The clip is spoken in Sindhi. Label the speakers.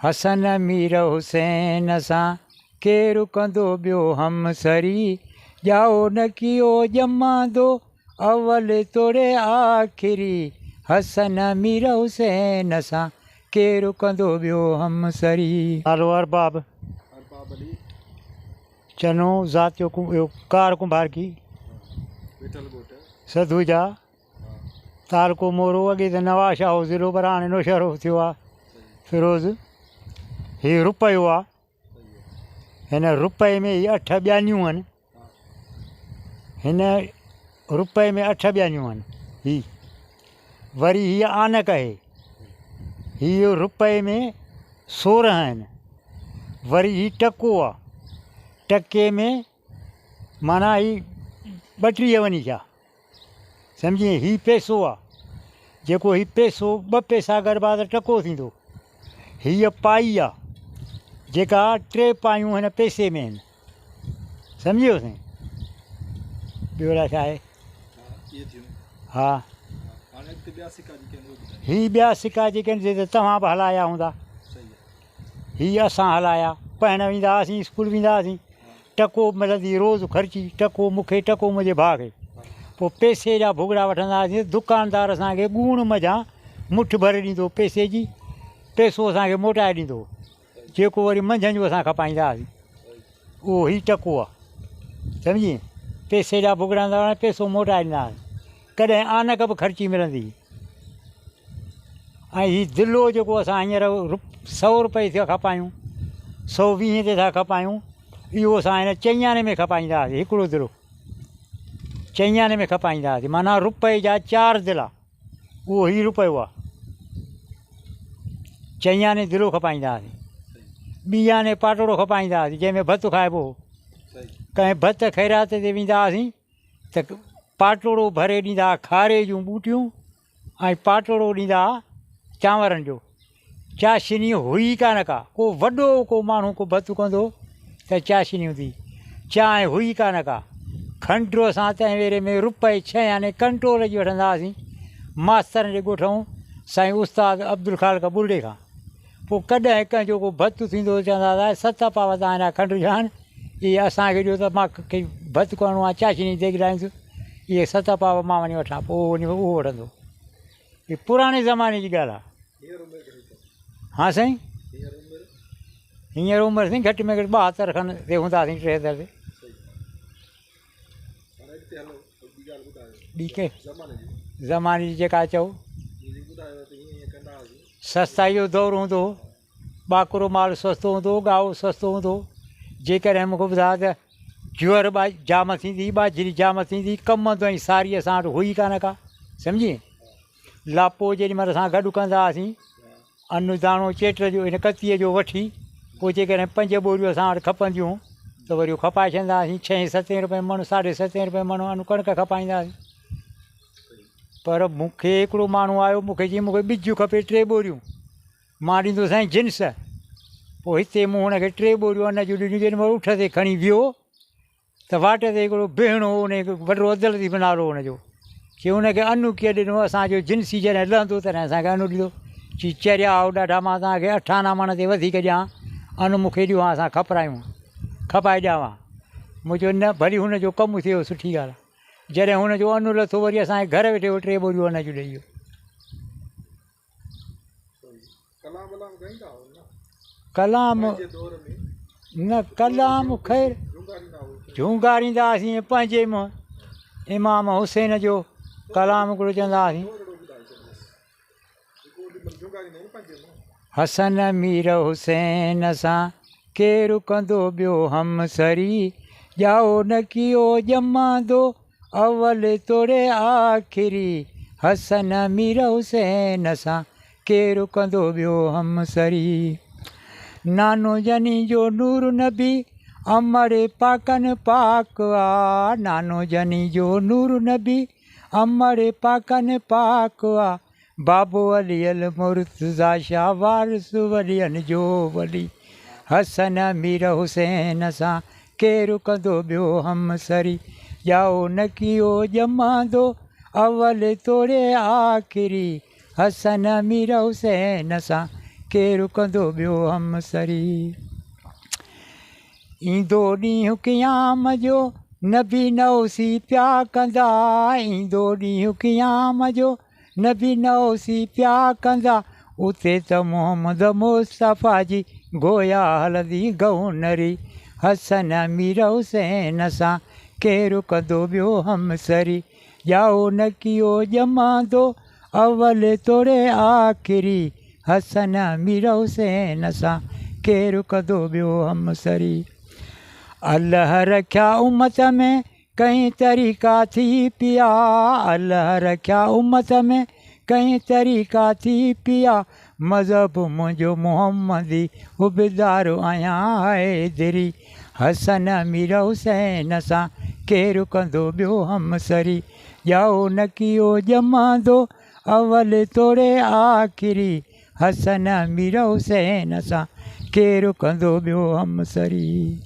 Speaker 1: حسن مير حسين سان ڪير ڪندو ٻيو همسري، ڄائو نه ڪيو ڄماندو اول توڙي آخري، حسن مير حسين سان ڪير ڪندو ٻيو همسري. نالو ارباب چنو، ذات جو ڪار ڪنڀارڪي، سڌوجا، تعلقو مورو، اڳي ته نوابشاهه هو ضلعو پر هاڻي نوشهرو ٿيو آ. فيروز هي رپيو آ، هن رپئي ۾ هي اٺ ٻيانيون آهن، هن رپئي ۾ اٺ ٻيانيون آهن. هي وري هي آنڪ آهي، هي رپئي ۾ 16 آهن. وري هي ٽڪو آ، ٽڪي ۾ معنيٰ هي 32 وڃي ٿيا. سمجهين، هي پئسو آ، جيڪو هي پئسو ٻه پئسا گڏبا ته ٽڪو ٿيندو. هيء پائي آ، جيڪا ٽي پايون هن پئسي ۾ آهن. سمجهي ويو سائين. ٻيو الائي ڇا آهي. ها هي ٻيا سڪا جيڪي آهن سي ته توهان به هلايا هوندا. هي اسان هلايا. پڙهڻ ويندا هئاسين، اسڪول ويندا هئاسين، ٽڪو ملندي روز خرچي، ٽڪو مون کي ٽڪو منهنجي ڀاء کي. پوء پئسي جا ڀڳڙا وٺندا هئاسين ته دڪاندار اسان کي ڳوڻ منجهان مٺ ڀري ڏيندو هو پئسي جي، پئسو اسان کي موٽائي ڏيندو هو، جيڪو وري منجهند جو اسان کپائيندا هئاسين. اهو هي ٽڪو آ، سمجهين؟ پئسي جا ڀڳڙا هوندا هئا، پئسو موٽائي ڏيندا هئاسين. ڪڏهن آنڪ به خرچي ملندي هئي. ۽ هي دلو جيڪو اسان هينئر سئو روپئي ٿا کپايون، 120 تي ٿا کپايون، اهو اسان هن چئين آني ۾ کپائيندا هئاسين. هڪڙو دلو چئين آني ۾ کپائيندا هئاسين، معنيٰ روپئي جا چار دلا. اهو هي روپيو آ، چئين آني دلو کپائيندا هئاسين. ٻي آني پاٽوڙو کپائيندا هئاسين، جنهن ۾ ڀت کائبو هو. ڪنهن ڀت خيرات تي ويندا هئاسين ته پاٽوڙو ڀري ڏيندا هئا کاري جون ٻوٽيون ۽ پاٽوڙو ڏيندا هئا چانورن جو. چاشني هئي ئي ڪانه ڪا، ڪو وڏو ڪو ماڻهو ڪو ڀت ڪندو هو ته چاشني هوندي هئي. چانهه هئي ئي ڪانه ڪا. کنڊ اسان تنهن ويلي ۾ روپئي ڇهه آني ڪنٽول جي وٺندا هئاسين ماسترن جي ڳوٺئون سائين استاد عبدالخالق ٻرڙي کان. پوء ڪڏهن ڪنهن جو ڪو ڀت ٿيندو هو چوندا هئا ست پاء توهان لاء کنڊ جا آهن، اهي اسان کي ڏيو ته مان کي ڀت ڪرڻو آهي چاشني ديڳ لاهيندس، اهي ست پاء مان وڃي وٺان. پوء اهو وڃي اهو وٺندو هو. هي پراڻي زماني جي ڳالهه آهي. ها سائين، هينئر عمر سائين گهٽ ۾ گهٽ 72 کن تي هونداسين، 73 تي. ٻي ڪنهن زماني جي جيڪا چئو. سستائي جو دور هوندو هو، ٻاڪرو مال سستو هوندو هو، ڳائو سستو هوندو هو. جيڪڏهن مون کي ٻڌايو ته جوئر جام ٿيندي هئي، ٻاجهري جام ٿيندي هئي، ڪمند ۽ ساري اسان وٽ هئي ڪانه ڪا، سمجهين؟ لاپو جيڏي مهل اسان گڏ ڪندا هئاسين، ان داڻو چيٽ جو ان ڪتيء جو وٺي، پوء جيڪڏهن پنج ٻوريون اسان وٽ کپنديون هيون ته وري اهو کپائي ڇڏيندا هئاسين، ڇهين ستين روپئي مڻ، ساڍي ستين روپئي مڻ ان ڪڻڪ کپائيندا هئاسين. پر مون کي هڪڙو ماڻهو آيو، مون کي چيائين مون کي ٻج کپي ٽي ٻوريون. مان ڏيندو سائين جنس. پوء هتي مون هن کي ٽي ٻوريون ان جون ڏنيون. جيڏي مهل اٺ تي کڻي ويو ته واٽ تي هڪڙو بيهڻو هو، ان کي وڏو عبداللطيف نالو هو ان جو. چي هن کي ان ڪيئن ڏنو، اسان جو جنسي جڏهن لهندو تڏهن اسان کي ان ڏيندو. چي چريا آهو ڏاڍا، مان توهان کي اٺ آنا مڻ تي وڌيڪ ڏيان، ان مون کي ڏيو ها اسان کپرايون ها، کپائي ڏيان ها. مون چيو نه ڀلي هن جو ڪم ٿئي سٺي ڳالهه آهي. جڏهن هن جو ان لٿو وري اسان کي گهر ويٺي اهي ٽي ٻوريون ان جون ڏئي ويو. ڪلام نه ڪلام خير جهونگاريندا هئاسين پنهنجي منهن امام حسين جو ڪلام هڪڙو چوندا هئاسين. حسن مير حسين سان ڪير ڪندو ٻيو همسري، ڄائو نه ڪيو ڄمندو اول توڙي آخري، حسن مير حسين سان ڪير ڪندو ٻيو همسري. نانو جني جو نور نبي امڙ پاڪن پاڪ آ، نانو جني جو نور نبي امڙ پاڪن پاڪ آ، بابو علي المرتضيٰ شاهه وارث ولين جو ولي، حسن مير حسين سان ڪير ڪندو ٻيو همسري، ڄائو نه ڪيو ڄمندو اول توڙي آخري، حسن مير حسين سان ڪير ڪندو ٻيو همسري. ايندو ڏينهن قيام جو نبي نوسي پيا ڪندا، ايندو ڏينهن قيام جو نبي نوسي پيا ڪندا، اتي ته محمد مصطفيٰ جي گويا هلندي گئونري، حسن امير حسين سان ڪير ڪندو ٻيو همسري. ڄائو نڪيو ڄمندو اول توڙي آخري، حسن امير حسين سان ڪير ڪندو ٻيو همسري. الله رکيا امت ۾ ڪئين طريقا ٿي پيا، الله رکيا امت ۾ ڪئين طريقا ٿي پيا، مذهب منهنجو محمدي حبدار آهيان حيدري، حسن امير حسين سان ڪير ڪندو ٻيو همسري. ڄائو نڪيو ڄمندو اول توڙي آخري، حسن امير حسين سان ڪير ڪندو ٻيو همسري.